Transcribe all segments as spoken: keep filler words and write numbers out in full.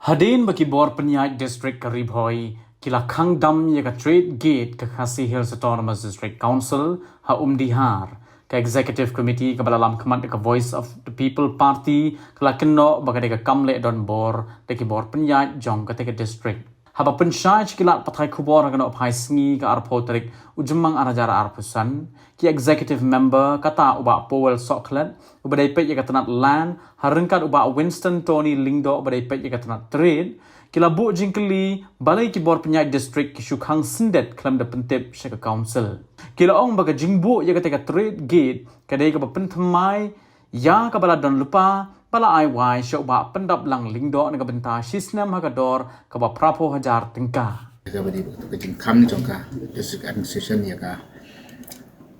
Hadien ba ki bor pynïaid district ka Ri Bhoi ki la khang dam ïa ka trade gate ka Khasi Hills Autonomous District Council ha Umdihar, ka Executive Committee kaba la lam khmat da ka Voice of the People Party ka la kynnoh ba ka dei ka kam leh donbor da ki bor pynïaid jong kata ka district. Haba pynshai sha ki lad pathai khubor ha ka nohphai sngi ka arphew tarik u Jymmang ar hajar arphew san, ki executive member kata u Bah Powell Sohkhlet uba dei peit ïa ka tnat Land, ha ryngkat u Bah Winston Tony Lyngdoh uba dei peit ïa ka tnat Trade, ki la buh jingkylli balei ki bor pynïaid district ki shu khang syndet khlem da pyntip sha ka council. Ki la ong ba ka jingbuh ïa kata ka trade gate ka dei kaba pynthymmai ïa kaba la don lypa ba la ai wai sha u Bah Pyndaplang Lyngdoh na ka bynta shi snem ha ka dor kaba phraphew hajar tyngka. Kaba dei ka jingkhang jong ka district administration ïa ka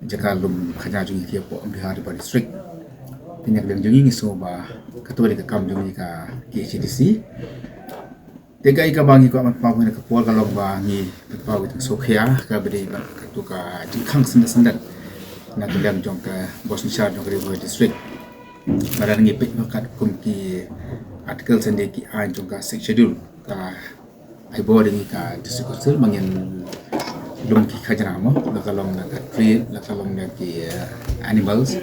jaka lum khajna jong ngi hapoh Umdihar Ri Bhoi District. Te na ka liang jong ngi ngi sngew ba kato ka dei ka kam jong ngi ka K H A D C. Te kaei kaba ngi kwah ban pynpaw ha kane ka por ka long ba ngi pynpaw ka jingsngewkhia kaba dei bad kato ka jingkhang syndet syndet na ka liang jong ka bor synshar jong ka Ri Bhoi District. Lada ngi peit ba katkum ki article lane ki aiñ jong ka Sixth Schedule ka ai bor ïa ngi ka District Council ba ngin lum ki khajna mo, la ka long na ka trade, la ka long na ki, eh, animals.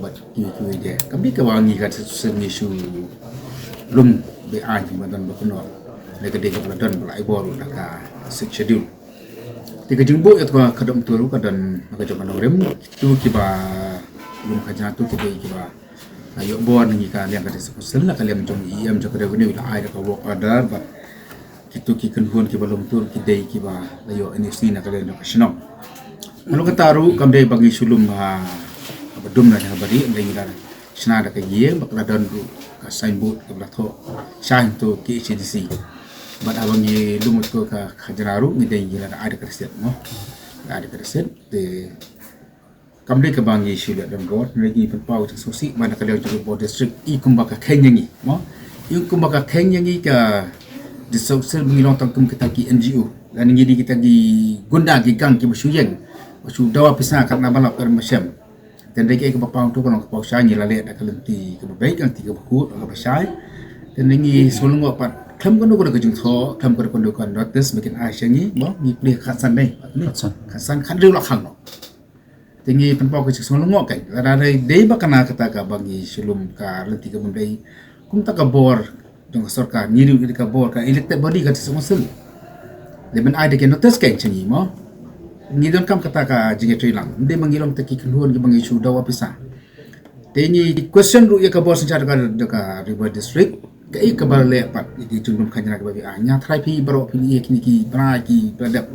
Bad kiwei kiwei de. Kam dei kaba ngi ka District Council ngi shu lum beit aiñ ba don ba kynnoh. Lada ka dei kaba la don ba la ai bor da ka Sixth Schedule. Te ka jingbuh ïa kata ka khadduh mynta ruh ka don ha ka jong ka nongrim. Kito kiba lum khajna, kito ki dei kiba la ïoh bor na ngi ka liang ka District Council, na ka liang jong E M jong ka Revenue la ai da ka work order, bad kito ki kynhun kiba lum tur ki dei kiba la ïoh N O C na ka liang jong ka shnong. Nalor kata ruh kam dei ba ngi shu lum ha, haba dum lane haba rieh, ngi la shna da ka ïing, bad ka la don ruh ka signboard kaba la thoh shai hangto K H A D C. Bad haba ngi lum ïa ka khajna ruh ngi dei ngi la ai da ka receipt mo. La ai da ka receipt. Te kam dei kaba ngi shu leh donbor, hynrei ngi pynpaw ka jingsngewsih ba na ka liang jong ka bor district i kumba ka kheiñ ïa ngi mo. I kumba ka kheiñ ïa ngi ka District Council ba ngi long tang kum kita ki N G O, lane ngi dei kita ki gunda ki gang kiba shu ïeng, ba shu dawa pisa katba la lap katba la shem. Te hynrei kaei kaba paw hangto ka long ka paw shai, ngi la leh da ka lynti kaba beit, ka lynti kaba khuid, kaba shai. Te hynrei ngi sngewlyngngoh pat khlem kano kano ka jingthoh, khlem kano kano ka notice ba kin ai sha ngi mo, ngi plie khatsan dei. Khatsan. Khatsan, khathynriew la khang noh. Te ngi pynpaw ka jingsngewlyngngoh kein. Lada dei ba kane kata kaba ngi shu lum ka lynti kaba ym dei, kumta ka bor jong ka sorkar, ngi ruh ngi dei ka bor, ka elected body ka District Council. Dei ban ai da ka notice kein sha ngi mo. Ngi donkam kata ka jingïatreilang. Ym dei ba ngi long tang ki kynhun kiba ngi shu dawa pisa. Te ngi question ruh ïa ka bor synshar ka, ka Ri Bhoi District. Kaei kaba la leh pat ïa ki jinglum khajna kiba phi ai? Nga tharai phi baroh phi ïa kine ki bnai kiba la dep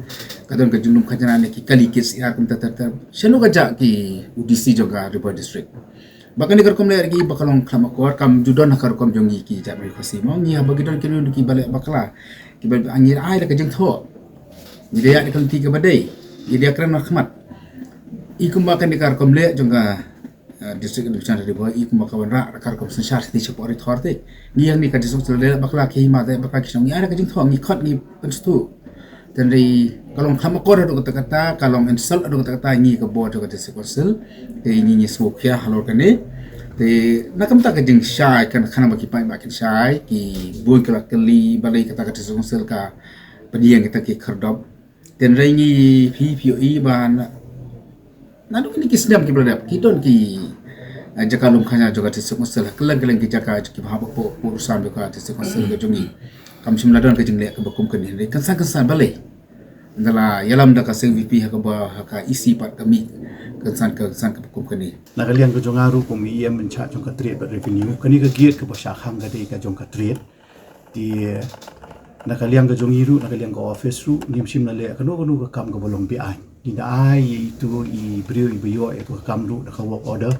ka don ka jinglum khajna ne ki kali ki S I R kumta ter ter. Shano ka jah ki, u D C jong ka Ri Bhoi District? Ba kane ka rukom leh ruh ba ka long khlam akor, kam ju don ha ka rukom jong ngi ki jaitbynriew Khasi mo. Ngi haba ngi don kine kiba leh bakla, kiba ngi ai da ka jingthoh, ngi da ïa da ka lynti kaba dei, ngi da ïa kren markhmat. I kumba kane ka rukom leh jong ka, eh, District Administration Ri Bhoi, i kumba ka wanrah ka rukom synshar sha thie shapoh Ri Thor te. Ngi hangne ka District Council leh bakla ki hima te, bakla ki shnong, ngi ai da ka jingthoh, ngi khot, ngi pynsngewthuh. Te hynrei ka long kham akor haduh katta katta, ka long insult haduh katta katta ïa ngi ka bor jong ka District Council. Te ngi ngi sngewkhia halor kane. Te na ka bynta ka jingshai, kan khana ba ki paidbah kin shai, ki bun ki la kylli balei kata ka District Council ka pynïeng kita ki khyrdop. Te hynrei ngi phi phi ïohi ba na, naduh kine ki snem kiba la dep ki don ki, eh, jaka lum khajna jong ka District Council, kylleng kylleng ki jaka kiba hap hapoh pud u sam jong ka District Council ka jong ngi. Kam shym la don ka jingleh kaba kum kane. Hynrei kynsan kynsan balei? Ynda la ïalam da ka seng V P ha kaba, ha ka E C pat ka mih kynsan ka, kynsan kaba kum kane. Na ka liang ka jong nga ruh kum i E M in charge jong ka Trade bad Revenue, kane ka gate kaba shah khang ka dei ka jong ka Trade. Te na ka liang ka jong ngi ruh, na ka liang ka office ruh, ngim shym la leh kano kano ka kam kaba long be-aiñ. Ngi da ai ïa itu i briew iba ïoh ïa ka kam ruh da ka work order.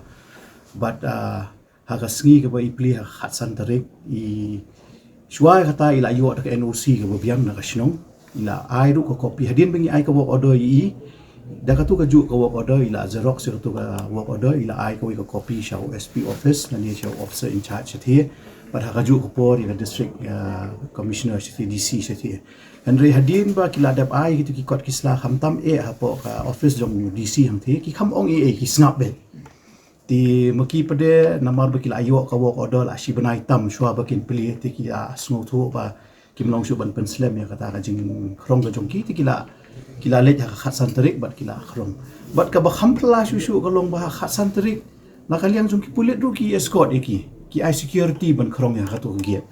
Bad, ah, ha ka sngi kaba i plie ha ka khatsan tarik, i shuwa kata i la ïoh da ka N O C kaba biang na ka shnong. I la ai ruh ka copy hadien ba ngi ai ka work order ïa i. Da katu kajuh ka work order i la xerox ïa katu ka work order, i la ai kawei ka copy sha u S P office lane sha u officer in charge shathie. Bad ha kajuh ka por ïa ka district, ah, commissioner shathie, D C shathie. Hynrei hadien ba ki la dep ai kitu ki kot ki sla, khamtam eh hapoh ka office jong u D C hangthie, ki kham ong ei ei, ki sngap beit. Te ma ki pat de namar ba ki la ïoh ka work order la shi bnai tam shuwa ba kin plie, te ki la sngewthuh ba kim long shuh ban pynslem ïa kata ka jingkhrong ka jong ki, te ki la, ki la leit ha ka khatsan tarik bad ki la khrong. Bad kaba kham phylla shuh shuh ka long ba ha khatsan tarik na ka liang jong ki pulit ruh ki escort ïa ki, ki ai security ban khrong ïa kato ka gate.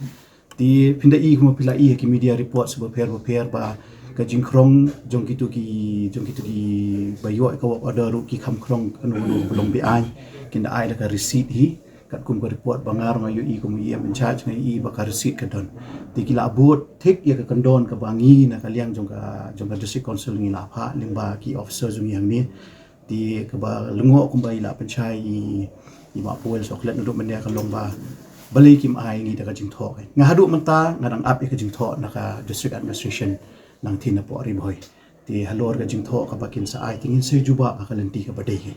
Te phin da i kumba phi la i ha ki media reports bapher bapher ba ka jingkhrong jong kito ki, jong kito kiba ïoh ka work order ruh ki kham khrong kano kano ba long beaiñ, kin da ai da ka receipt hi. Katkum ka report ba nga ruh nga ïohi kum u E M in charge, nga ïohi ba ka receipt ka don. Te ki la bud thik ïa ka kyndon kaba ngi na ka liang jong ka, jong ka District Council ngi la phah lyngba ki officer jong ngi hangne. Te kaba lyngngoh kumba i la pynshai i, i Bah Powell Soklet naduh mynne ka long ba balei kim ai ngi da ka jingthoh. Nga haduh mynta nga dang ap ïa ka jingthoh na ka District Administration nangtei napoh Ri Bhoi. Te halor ka jingthoh kaba kin sa ai te ngin sa jubab ha ka lynti kaba dei.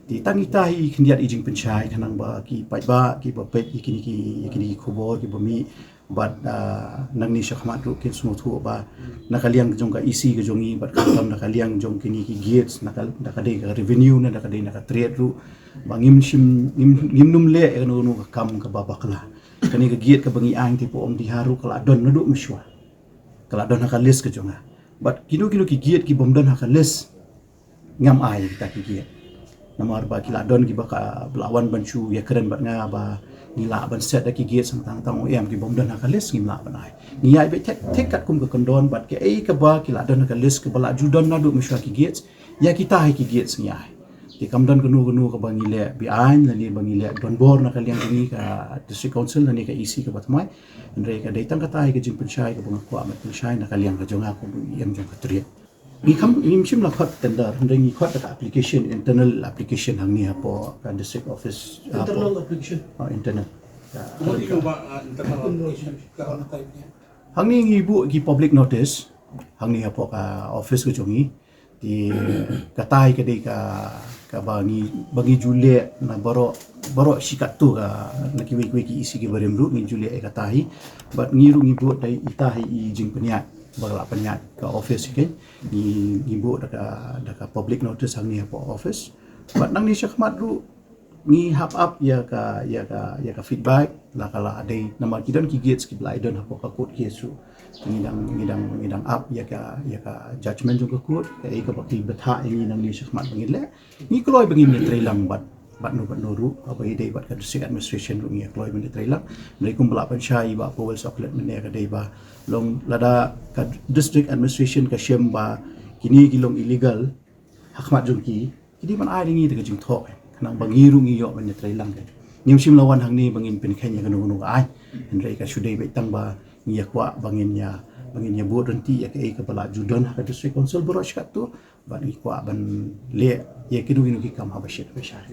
Te tang ita hi i khyndiat i jingpynshai khnang ba ki paidbah kiba peit ïa kine ki, ïa kine ki khubor kiba mih bad, ah, nangne shakhmat ruh kin sngewthuh ba na ka liang jong ka E C ka jong ngi bad khamtam na ka liang jong kine ki gates, na ka, na ka dei ka revenue ne na ka dei na ka trade ruh, ba ngim shym, ngim, ngim nym leh ïa kano kano ka kam kaba bakla. Kane ka gate kaba ngi ai te pha Umdihar ruh ka la don naduh mynshuwa. Ka la don ha ka list ka jong nga. Bad kino kino ki gate ki bym don ha ka list, ngam ai kita ki gate. Namar ba ki la don kiba ka, ba la wan ban shu ïakren bad nga ba ngi lah ban set da ki gate, tang tang ong em ki bym don ha ka list ngim lah ban ai. Ngi ai beit thik thik katkum ka kyndon bad kaei kaba ki la don ha ka list kaba la ju don naduh mynshuwa ki gate, ïa kita hi ki gate ngi ai. Te kam don kano kano kaba ngi leh beaiñ lane ba ngi leh donbor na ka liang jong ngi ka District Council lane ka E C kaba thymmai. Hynrei ka dei tang kata hi ka jingpynshai kaba nga kwah ban pynshai na ka liang ka jong nga kum u E M jong ka trade. Ngi kham, ngim shym la khot tender, hynrei ngi khot da ka application, internal application hangne hapoh ka district office, ah, Internal hapoh, application. Ah, internal. Ya. What do you know about, uh, internal application? Ka on type niya. Hangne ngi buh ki public notice hangne hapoh ka office ka jong ngi. Te kata hi ka dei ka, kaba ngi, ba ngi ju leh na baroh, baroh shi katto ka, na kiwei kiwei ki E C kiba rim ruh ngi ju leh ïa kata hi. Bad ngi ruh ngi buh da ita hi i jingpynïaid ba la pynïaid ka office hi. Ngi, ngi buh da ka, da ka public notice hangne hapoh office. Bad nangne shakhmat ruh ngi hap ap ïa ka, ïa ka, ïa ka feedback la ka la dei namar ki don ki gates kiba la don hapoh ka court case ruh. Ngi dang, ngi dang, ngi dang ap ïa ka, ïa ka judgment jong ka court, kaei kaba ki bthah ïa ngi nangne shakhmat ba ngin leh. Ngi kloi ba ngin ïatreilang bad, bad no bad no ruh, kaba ïadei bad ka district administration ruh ngi kloi ba ngin ïatreilang. Hynrei kumba la pynshai i Bah Powell Soklet mynne ka dei ba long lada ka district administration ka shem ba kine ki long illegal ha khmat jong ki, ki dei ban ai da ngi da ka jingthoh, khnang ba ngi ruh ngi ïoh ban ïatreilang. Ngim shym la wan hangne ba ngin pynkheiñ ïa kano kano ka aiñ. Hynrei ka shu dei beit tang ba ngi ïa kwah ba ngin ïa, ba ngin ïa bud ryntih ïa kaei kaba la ju don ha ka District Council baroh shi katto, bad ngi kwah ban leh ïa kino kino ki kam haba shit haba shai.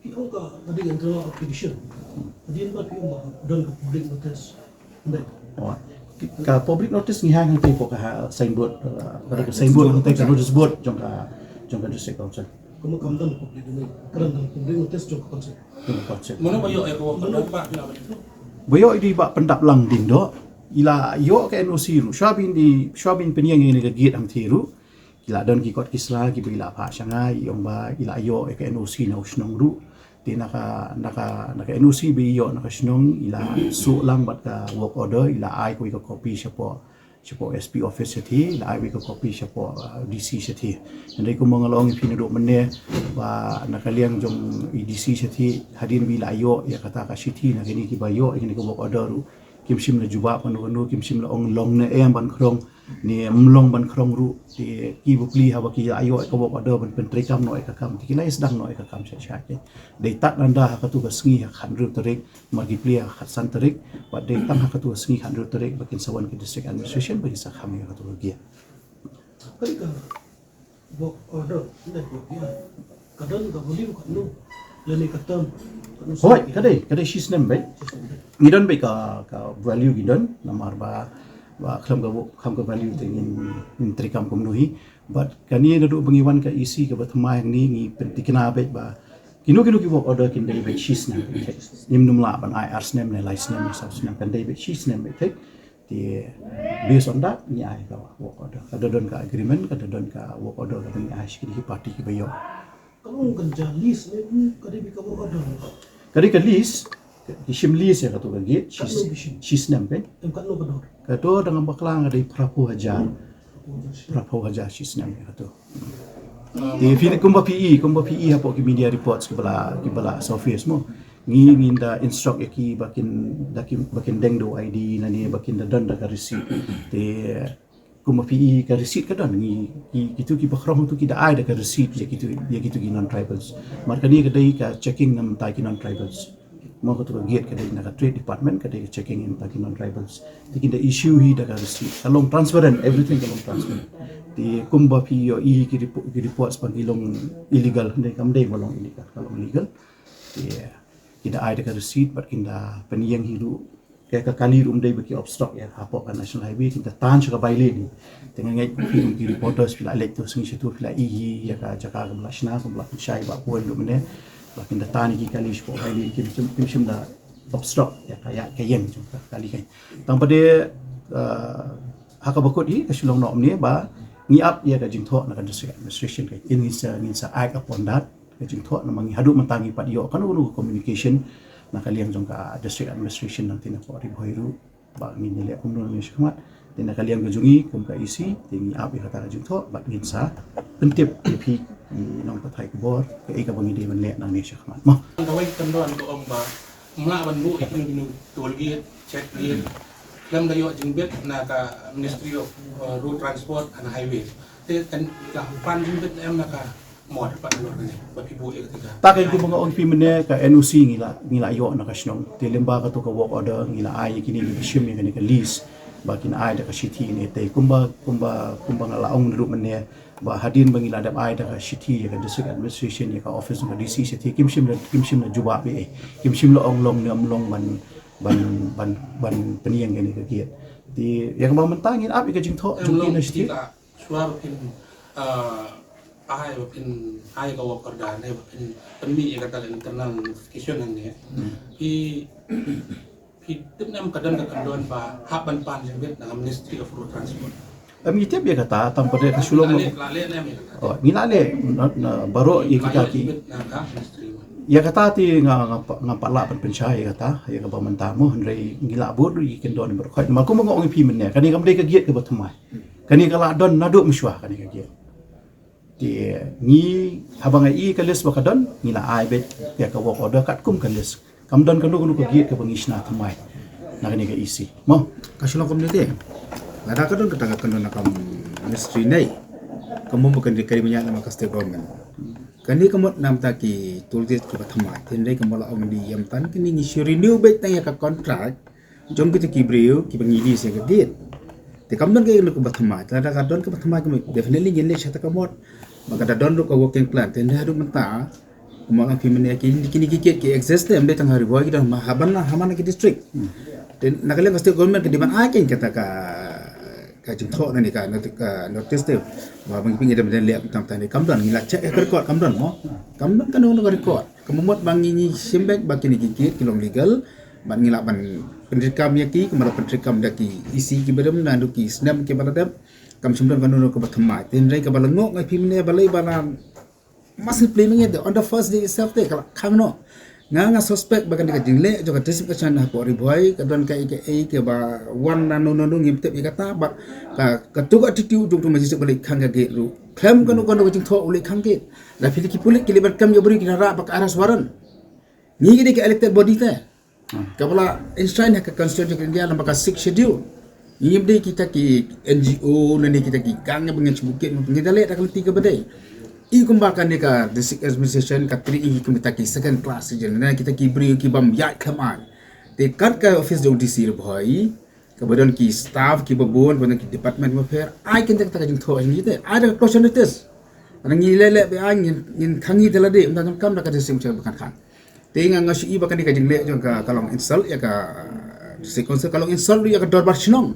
Phi ong ka, ka dei internal application. Hadien ba phi ong ba don ka public notice. Dei. Oh, ka public notice ngi hang hangtei hapoh ka ha-, signboard, uh, ka signboard hangtei ka notice board jong ka, jong ka District Council. Kumno kam don public notice, ka don public notice jong ka council. Jong ka council. Mano ba ïoh ïa ka work order ba phi la ba. Ba ïoh i dei Bah Pyndaplang Diengdoh. I la ïoh ka N O C ruh. Shuwa ba in, shuwa ba in pynïeng ïa kane ka gate hangtei ruh. Ki la don ki kot ki sla kiba i la phah sha nga, i ong ba i la ïoh ïa ka N O C na u shnong ruh. Te na ka, na ka, na ka N O C ba i ïoh na ka shnong, i la shu lang bad ka work order, i la ai kawei ka copy shapoh, shapoh S P office shathie, i la ai kawei ka copy shapoh, uh, D C shathie. Hynrei kumba nga la ong ïa phi naduh mynne ba na ka liang jong i D C shathie, hadien ba i la ïoh ïa kata ka shithi na kine kiba ïoh ïa kane ka work order ruh, kim shym la jubab kano kano, kim shym la ong long ne em ban khrong ne ym long ban khrong ruh. Te ki bapli haba ki la ïoh ïa ka work order ban pyntreikam noh ïa ka kam, te ki la ïa sdang noh ïa ka kam sha sha. Dei tad nanda ha katu ka sngi ha ka khathynriew tarik, mar ki plie ha ka khatsan tarik, bad dei tang ha katu ka sngi khathynriew tarik ba kin sa wan ka district administration ba kin sa kham ïa katu ka gate. Ka dei ka work order, ne work order. Ka don ka value katno, lane ka term katno. Hooid, ka dei, ka dei shi snem beit. Shi snem beit. Ngi don beit ka, ka value ngi don, namar ba, ba khlem ka, khlem ka value te ngin, ngin treikam kumno hi. Bad kane naduh ba ngi wan ka E C kaba thymmai hangne ngi pynthikna beit ba kino kino ki work order kin dei beit shi snem beit. Ngim nym lah ban ai ar snem ne lai snem ne saw snem, kan dei beit shi snem beit. Te based on that ngi ai ka work order. Ka da don ka agreement, ka da don ka work order, ka da ngi ai sha kine ki party kiba ïoh. Ka long ka ja lease ne, ka dei ka work order. Ka dei ka lease, ki shim lease ïa kato ka gate, shi, shi snem pyn. Em, katno ka dor? Ka dor da nga bakla nga dei phraphew hajar. Phraphew hajar shi snem ïa kato. Te phi kumba phi i, kumba phi i hapoh ki media reports kiba la, kiba la surface mo. Ngi, ngin da instruct ïa ki ba kin, da ki, ba kin deng da u I D lane ba kin da don da ka receipt. Te kumba phi i ka receipt ka don, ngi, ki, kitu ki bakhrong tu ki da ai da ka receipt ïa kitu, ïa kitu ki non-tribals. Mar kane ka dei ka checking na bynta ki non-tribals. Mo, kato ka gate ka dei na ka trade department, ka dei ka checking na bynta ki non-tribals. Te kin da issue hi da ka receipt. Ka long transparent, everything ka long transparent. Te kumba phi ïohi ki repo-, ki reports ba ki long illegal, hynrei kam dei ba long illegal, ka long legal. Te ki da ai da ka receipt bad kin da pynïeng hi ruh. Ka, ka kali ruh ym dei ba ki obstruct ïa hapoh ka National Highway, kin da tan sha ka bailane. Te nga ngeit phi kum ki reporters phi la leit to sngi shatu phi la i hi ïa ka jaka kaba la shna, kaba la pynshai ba bun ruh mynne. Ba kin da tan ïa ki kali shapoh bailane, kim shym, kim shym da obstruct ïa ka, ïa ka ïeng jong ka kali kan. Tang pat de, uh, ha kaba kut hi ka shu long noh mynne ba ngi ap ïa ka jingthoh na ka District Administration kan. Ngin sa, ngin sa act upon that. Ka jingthoh namar ngi haduh mynta ngi pat ïoh kano kano ka communication na ka liang jong ka District Administration nangta na ka Ri Bhoi ruh ba ngin ïaleh kumno nangne shakhmat. Te na ka liang ka jong ngi kum ka E C te ngi ap ïa kata ka jingthoh bad ngin sa pyntip ïa phi ki nongpathai khubor kaei kaba ngi dei ban leh nangne shakhmat. Mo. Kawei ka kyndon ka ong ba ym lah ban buh ïa kino kino toll gate, check gate khlem da ïoh jingbit na ka Ministry of, uh, Road Transport and Highways. Te kan la pan jingbit em na ka Mo, dapat nalor kane ba phi buh ïa kata ka. Ta ka, kumba nga ong phi mynne, ka N O C ngi la, ngi la ïoh na ka shnong. Te lyngba kato ka work order ngi la ai ïa kine ki ba shim ïa kane ka lease ba kin ai da ka shithi ne. Te kumba, kumba, kumba nga la ong ruh mynne ba hadien ba ngi la dep ai da ka shithi ïa ka District Administration, ïa ka office ka D C shithi, kim shym la, kim shym la jubab ei ei. Kim shym la ong long ne ym long ban, ban, ban, ban pynïeng kane ka gate. Te ïa kaba mynta ngin ap ïa ka jingthoh jong ki na shithi. Shuwa ba phin, ah, ai, ba phin ai ka work order ne, ba phin pynmih ïa kata ka internal notification hangne. Phi, phi tip ne em ka don ka kyndon ba hap ban pan jingbit na ka Ministry of Road Transport? Em, ngi tip ïa kata, tang pat de ka shu long. Ngi la leh, la leh ne em ïa kata? Oh, ngi la leh, na, na baroh ïa kita ki. Ngi la leh jingbit na ka Ministry. Ïa kata te nga, nga pa, ngam pat lah ban pynshai ïa kata, ïa kaba mynta mo, hynrei ngi la bud ruh ïa ki kyndon baroh khoit. Namar kumba nga ong ïa phi mynne, kane kam dei ka gate kaba thymmai. Kane ka la don naduh mynshuwa kane ka gate. Te ngi haba nga i ka list ba ka don, ngi la ai beit ïa ka work order katkum ka list. Kam don kano kano ka gate kaba ngi shna thymmai na kane ka E C. Mo? Ka shu long kumne te. Lada ka don kata ka kyndon na ka Ministry ne, ka mut ba kane ka dei ban ïaid na ka State Government. Kane ka mut namar ki toll gate kiba thymmai. Te hynrei kumba la ong de ïa mynta kane ngi shu renew beit tang ïa ka contract jong kita ki briew kiba ngi lease ïa ka gate. Te kam don kaei kaba thymmai, te lada ka don kaba thymmai, ka mut definitely ngin leit sha kata ka mot. Ba ka da don ruh ka working plan, te hynrei haduh mynta, kumba nga ong phi mynne, ki, kine ki gate ki exist te, ym dei tang ha Ri Bhoi, ki don ha man la, ha man la ki district. Te na ka liang ka State Government ka dei ban ai kane kata ka, ka jingthoh ne ka noti-, ka notice te. Ba ngi pynïadei ban leh tam tam ne, kam don, ngi la check ïa ka record, kam don mo. Kam don kano kano ka record. Ka mut ba ngi, ngi shim beit ba kine ki gate ki long legal. Bad ngi lah ban pyntreikam ïa ki, kumba la pyntreikam da ki E C kiba rim naduh ki snem kiba la dep. Kam shym don kano kano kaba thymmai. Te hynrei kaba la ngop nga ïa phi mynne balei ba la massive play mynne te on the first day itself te ka la khang noh. Nga nga suspect ba kane ka jingleh jong ka District Administration hapoh Ri Bhoi ka don kaei kaei kaba wan nano nano ngim tip ïa kata bad ka, kato ka attitude jong uto u Magistrate ba leit khang ka gate ruh. Khlem kano kano ka jingthoh u leit khang gate. La phi ki pulit ki leit ban kem ïa u briew ki la rah ba ka arrest warrant. Ngi ki dei ki elected body te. Kaba la enshrine ha ka Constitution of India lyngba ka Sixth Schedule. Ngim dei kita ki N G O ne kita ki gang ba ngin shu bukit, ngi da leh da ka lynti kaba dei. I kumba kane ka District Administration ka treat ngi kum kita ki second class citizen ne kita ki briew ki bym ïaid khlem aiñ. Te kat ka office jong D C Ri Bhoi kaba don ki staff kiba bun, ba don ki department kiba pher, ai kane kata ka jingthoh ngi te, ai da ka closure notice. Ngi leh leh ba ai ngin, ngin khang ngi te lade, ym da donkam da ka District Administration ba kan khang. Te nga nga shu i ba kane ka jingleh jong ka ka long insult ïa ka District Council, ka long insult ïa ka Dorbar Shnong.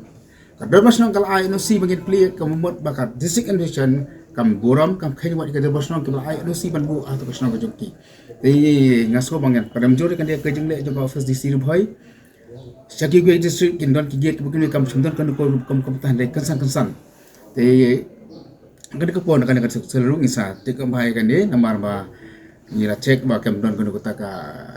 Ka Dorbar Shnong ka la ai N O C ba ngin plie, ka mut ba ka District Administration kam burom, kam kheiñ wat ïa ka Dorbar Shnong kiba la ai N O C ban buh ha ka shnong ka jong ki. Te nga sngew ba ngan pynrem jur ïa kane ka jingleh jong ka office D C Ri Bhoi. Sha kiwei ki district kin don ki gate kiba kin kam shym don kano kano ka bynta, hynrei kynsan kynsan. Te kane ka por na kane ka sien ruh ngin sa tip kaba bha ïa kane namar ba Ngi la check ba kam don kano kata ka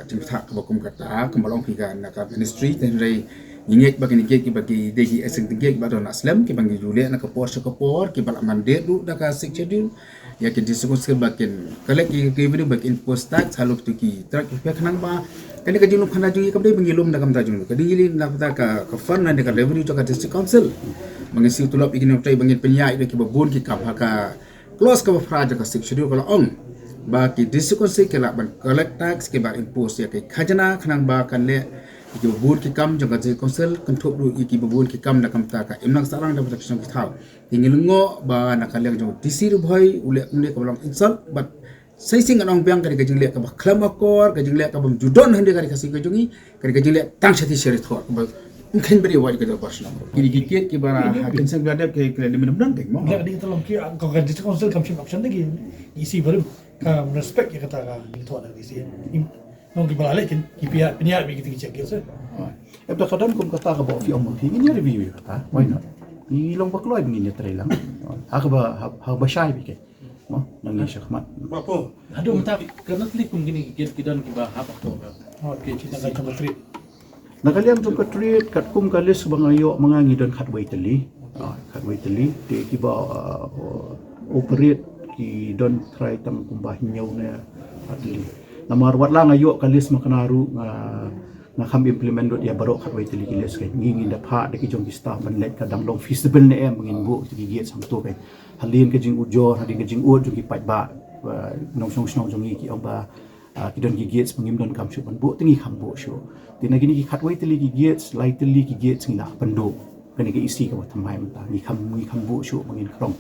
jingpyntha kaba kum kata, kumba long phi ka na ka ministry, hynrei ngi ngeit ba kine ki gate kiba ki dei ki essential gate kiba don na slem, kiba ngi ju leh na ka por sha ka por, kiba la mandate ruh da ka Sixth Schedule ïa ki District Council ba kin collect ïa ki revenue, ba kin impose tax halor kito ki truck kiba pher, khnang ba kane ka jinglum khana jong ngi kam dei ba ngi lum da ka bynta jong ngi, ka dei ngi leh na ka bynta ka, ka fund lane ka revenue jong ka District Council. Ba ngin siew tulop ïa ki nongtrei, ba ngin pynïaid ïa kiba bun ki kam. Ha ka clause kaba phra jong ka Sixth Schedule ka la ong ba ki District Council ki lah ban collect tax, ki ban impose ïa ki khajna, khnang ba kan leh ïa kiba bun ki kam jong ka District Council, kynthup ruh ïa kiba bun ki kam na ka bynta ka imlang sahlang, na ka bynta ka shong ki thaw. Te ngi lyngngoh ba na ka liang jong u D C Ri Bhoi u leh kumne kaba long insult, bad sa shisien ngan ong biang, ka dei ka jingleh kaba khlem akor, ka jingleh kaba ym ju don hynrei ka dei ka shisien ka jong ngi, ka dei ka jingleh tang sha ki sharithot kaba ym kheiñ ba dei, wat ka dei bar shnong. Ki dei ki gate kiba ha kin seng ba dep ki, ki la dei mynta mynta dei mo. Ngi la dei ka long ki, ka, ka District Council kam shim action da ki, ki isi barim ka respect ïa kata ka dei thot da ki isi. Nong kiba la leh kin ki pia pia ki ting check ki se. Em da ka don kum kata kaba phi ong mo, phi ngin ïa review ïa kata. Why not? Ngi long ba kloi ngin ïa trei lang. Ha kaba, ha, ha ba shai bikei. Mo, nang ïa shakhmat. Haduh mynta ka nat li kum kine ki gate ki don kiba hap to ka. Okay, kita ka jong ka trip. Na ka liang jong ka trip, katkum ka list ba nga ïoh ma nga ngi don khatwei tylli. Ah, khatwei tylli. Te kiba, ah, operate ki don trai tang kumba hynñiew ne khatwei tylli. Namar wat la nga ïoh ka list ma kane ruh nga, nga kham implement lut ïa baroh khatwei tylli ki list, ka ngi ngin da phah da ki jong ki staff ban leit ka dang long feasible ne em ba ngin buh ki gate sangto ka. Hadien ka jingujor, hadien ka jingud jong ki paidbah, ah, nongshong shnong jong ngi ki ong ba, ah, ki don ki gates ba ngim don kam shuh ban buh, te ngi kham buh shuh. Te na kine ki khatwei tylli ki gates, lai tylli ki gates ngi la pynduh. Kane ka isi kaba thymmai mynta, ngi kham, ngi kham buh shuh ba ngin khrong.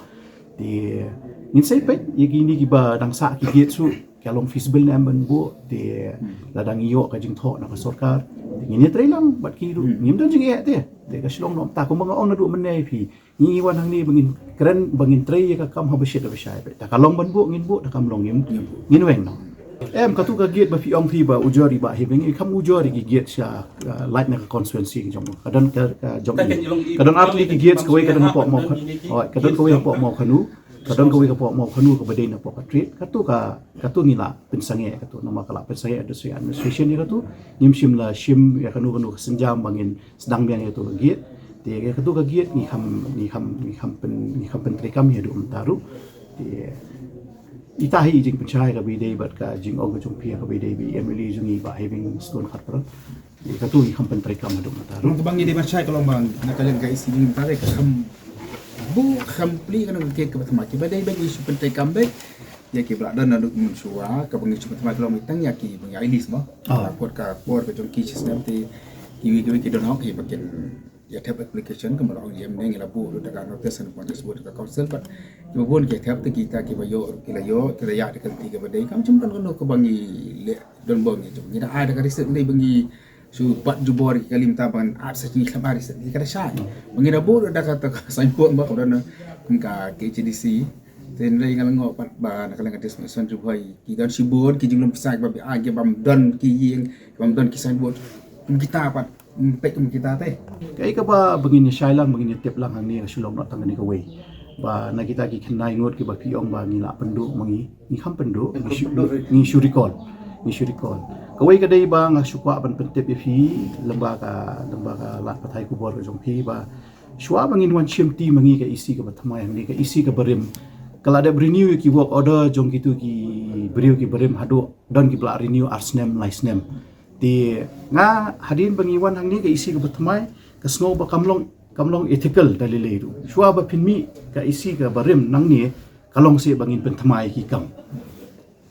Te ngin sa peit ïa kine kiba dang sah ki gates ruh, ka long feasible ne em ban buh, te lada ngi ïoh ka jingthoh na ka sorkar, te ngin ïa trei lang bad ki ruh, ngim don jingeh te. Te ka Shillong noh mynta, kumba nga ong naduh mynne phi, ngi wan hangne ba ngin kren, ba ngin trei ïa ka kam haba shit haba shai. Da ka long ban buh ngin buh, da kam long ngin, ngin weng noh. Em, katu ka gate ba phi ong phi ba ujor i Bah Hibing, i kham ujor i ki gate sha, uh, lait na ka constituency ka jong. Ka don ka, ka jong i. Ka don ar tylli ki gates, kawei ka don hapoh Mawkhanu. Ka don kawei hapoh Mawkhanu. Ka don kawei hapoh Mawkhanu kaba dei na poh ka trade. Katu ka, katu ngi la pynsangeh katu. Namar ka la pynsangeh district administration ïa katu. Ngim shym la shim ïa kano kano ka sienjam ba ngin sdang biang ïa katu ka gate. Te ïa katu ka gate ngi kham, ngi kham, ngi kham pyn, ngi kham pyntreikam ïa haduh mynta ruh. Te ita hi i jingpynshai kaba ïadei bad ka jingong ka jong phi kaba ïadei bad i M L A jong ngi Bah Hibing Stone Kharpral. Te katu ngi kham pyntreikam haduh mynta ruh. Kaba ngi dei ban shai ka long ba na ka liang ka isi jong ngi mynta ruh ka kham buh, kham plie kano ka gate kaba thymmai, kiba dei ba ngi shu pyntreikam beit. Ïa kiba la don naduh mynshuwa, kaba ngi shu pynthymmai ka long tang ïa kiba ngi ai list mo. Ka por, ka por ka jong ki shisnem te kiwei kiwei ki don hok hi ba kin ïa thep application, kumba la ong ïa mynne ngi la buh ruh da ka notice and notice buh da ka council, but kiba bun ki thep te kita kiba ïoh ruh ki la ïoh, ki la ïaid da ka lynti kaba dei. Kam shym don kano kaba ngi leh don bor ngi jong. Ngi da ai da ka receipt, ngi dei ba ngi shu bat jubor ki kali mynta ban ap sa, ngi khlem ai receipt, ngi ka da shai. Ba ngi da buh ruh da kata ka signboard ba ka don kum ka K H A D C. Te hynrei nga la ngoh pat ba na ka liang ka District Administration Ri Bhoi ki don shibun ki jinglum pisa kiba ai, ki bym don ki ïing, ki bym don ki signboard. Kum kita pat, ym peit kum kita te. Kaei kaba ba ngin ïa shai lang, ba ngin ïa tip lang hangne ka Shillong noh tang kane kawei. Ba na kita ki khyndai ngut kiba phi ong ba ngi la pynduh ma ngi, ngi kham pynduh, ngi shu, ngi shu recall. Ngi shu recall. Kawei ka dei ba nga shu kwah ban pyntip ïa phi lyngba ka, lyngba ka lad pathai khubor ka jong phi ba shuwa ba ngin wan shim ti ma ngi ka isi kaba thymmai hangne, ka isi kaba rim, ka la dep renew ïa ki work order jong kitu ki briew kiba rim haduh don kiba la renew ar snem lai snem. Te nga hadien ba ngi wan hangne ka isi kaba thymmai, ka sngew ba kam long, kam long ethical da lei lei ruh. Shuwa ba phin mih ka isi kaba rim nangne, ka long seh ba ngin pynthymmai ki kam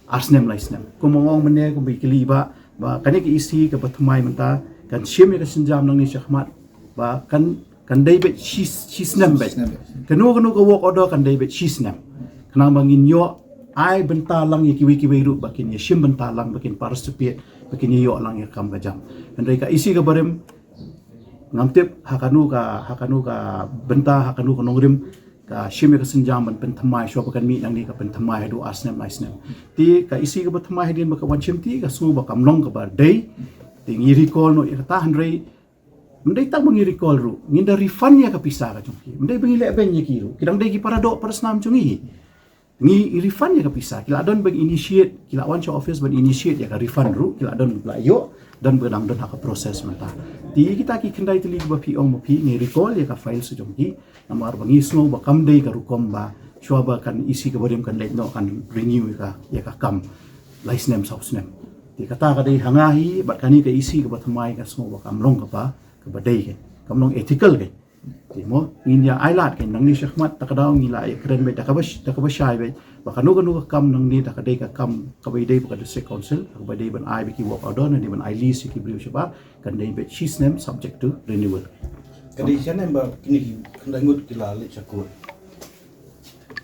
ar snem lai snem. Kum nga ong mynne, kumba i kylli ba, ba kane ka isi kaba thymmai mynta kan shim ïa ka sienjam nangne shakhmat ba kan, kan dei beit shi, shi snem beit. Kano kano ka work order kan dei beit shi snem. Khnang ba ngin ïoh ai bynta lang ïa kiwei kiwei ruh ba kin ïa shim bynta lang, ba kin participate, ba kin ïa ïoh lang ïa ka kam ka jam. Hynrei ka isi kaba rim, ngam tip ha kano ka, ha kano ka bynta, ha kano ka nongrim ka shim ïa ka sienjam ban pynthymmai, shuwa ba kan mih nangne ka pynthymmai haduh ar snem lai snem. Te ka isi kaba thymmai hadien ba ka wan shim ti, ka sngew ba kam long kaba dei. Te ngi recall noh ïa kata, hynrei ym dei tang ba ngi recall ruh, ngin da refund ïa ka pisa ka jong ki. Ym dei ba ngi leh beiñ ïa ki ruh, ki dang dei ki para doh para snam jong ngi. Ngi refund ïa ka pisa, ki la don ban initiate, ki la wan sha office ban initiate ïa ka refund ruh, ki la don, la ïoh, don ba dang don ha ka process mynta. Te kita ki khyndai tylli kiba phi ong ba phi, ngi recall ïa ka file sa jong ki, namar ba ngi sngew ba kam dei ka rukom ba shuwa ba kan isi kaba rim kan leit noh kan renew ïa ka, ïa ka kam lai snem saw snem. Te kata ka dei ha nga hi, bad kane ka isi kaba thymmai ka sngew ba kam long kaba, kaba dei kein, kam long ethical kein. Te mo, ngin ïa ai lad kein, nangne shakhmat, ta ka daw ngi la ïa kren beit da kaba sh-, da kaba shai beit ba kano kano ka kam nangne, da ka dei ka kam kaba ïadei bad ka District Council, kaba dei ban ai beit ki work order, ne dei ban ai lease ïa ki briew shabar, kan dei beit shi snem subject to renewal. Ka dei shane ba kine ki khyndai ngut ki la leit sha court?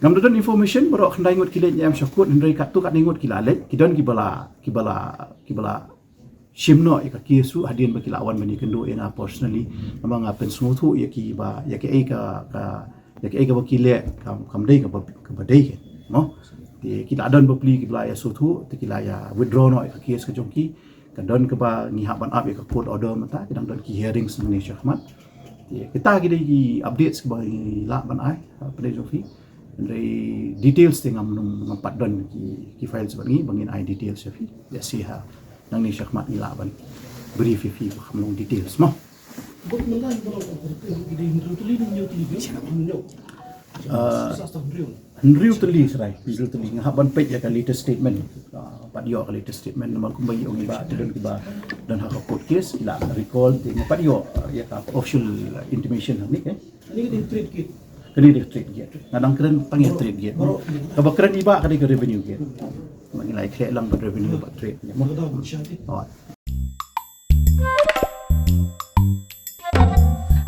Ngam da don information baroh khyndai ngut ki leit ne em sha court, hynrei katto katne ngut ki la leit, ki don kiba la, kiba la, kiba la shim noh ïa ka case ruh hadien ba ki la wan ban ïakynduh ïa nga personally. Namar nga pynsngewthuh ïa ki ba ïa kaei ka, ka, ïa kaei kaba ki leh kam, kam dei kaba, kaba dei kein, mo. Te ki la don bapli kiba la ïa sngewthuh, te ki la ïa withdraw noh ïa ka case ka jong ki. Ka don kaba ngi hap ban ap ïa ka court order mynta, ki dang don ki hearings nangne shakhmat. Te kita ki dei ki updates kiba ngi lah ban ai ha pdeng jong phi. Hynrei details te ngam, ngam pat don ki, ki files bad ngi ba ngin ai details sha phi. Ïa shi ha nangne shakhmat ngi lah ban brief ïa phi ba kham long details, mo. Bad mynta ngi ba long ki dei hynriew tylli ne hynñiew tylli, hynñiew. Ah, hynriew tylli, Trai, hynriew tylli. Nga hap ban peit ïa ka latest statement. Ah, pat ïoh ka latest statement namar kumba ïoh ngi ba, te don kiba don ha ka court case, ki la recall, te nga pat ïoh, ah, ïa ka official, ah, intimation hangne, eh. Kane ka dei trade gate. Kane ka dei trade gate. Nga dang kren tang ïa trade gate. Kaba kren i Bah ka dei ka revenue gate. Ngi la ïakren lang bad revenue bad trade gate. Alright.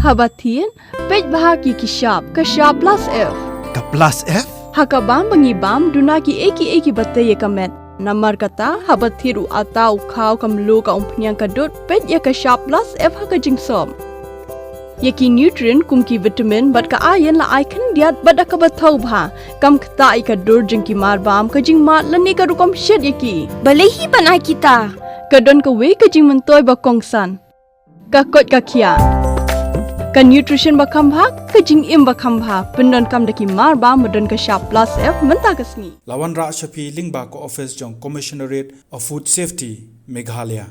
Haba thied, peit bha ki ki shap, ka shap plus F. Ka plus F? Ha ka bam ba ngi bam, duna kiei kiei kiba tei ïa ka met. Namar kata, haba thied u atta, u khaw, ka mluh, ka umphniang, ka dud, peit ïa ka shap plus F ha ka jingsop. Ïa ki nutrient kum ki vitamin bad ka iron la ai khyndiat bad da kaba thaw bha. Kam ktah ïa ka dur jong ki marbam, ka jingmad lane ka rukom shet ïa ki. Balei hi ban ai kita? Ka don kawei ka jingmyntoi ba kongsan. Ka koit ka khiah. Ka nutrition ba kham bha, ka jingim ba kham bha. Pyndonkam da ki marbam ba don ka shap plus F mynta ka sngi. La wanrah sha phi lyngba ka office jong Commissionerate of Food Safety, Meghalaya.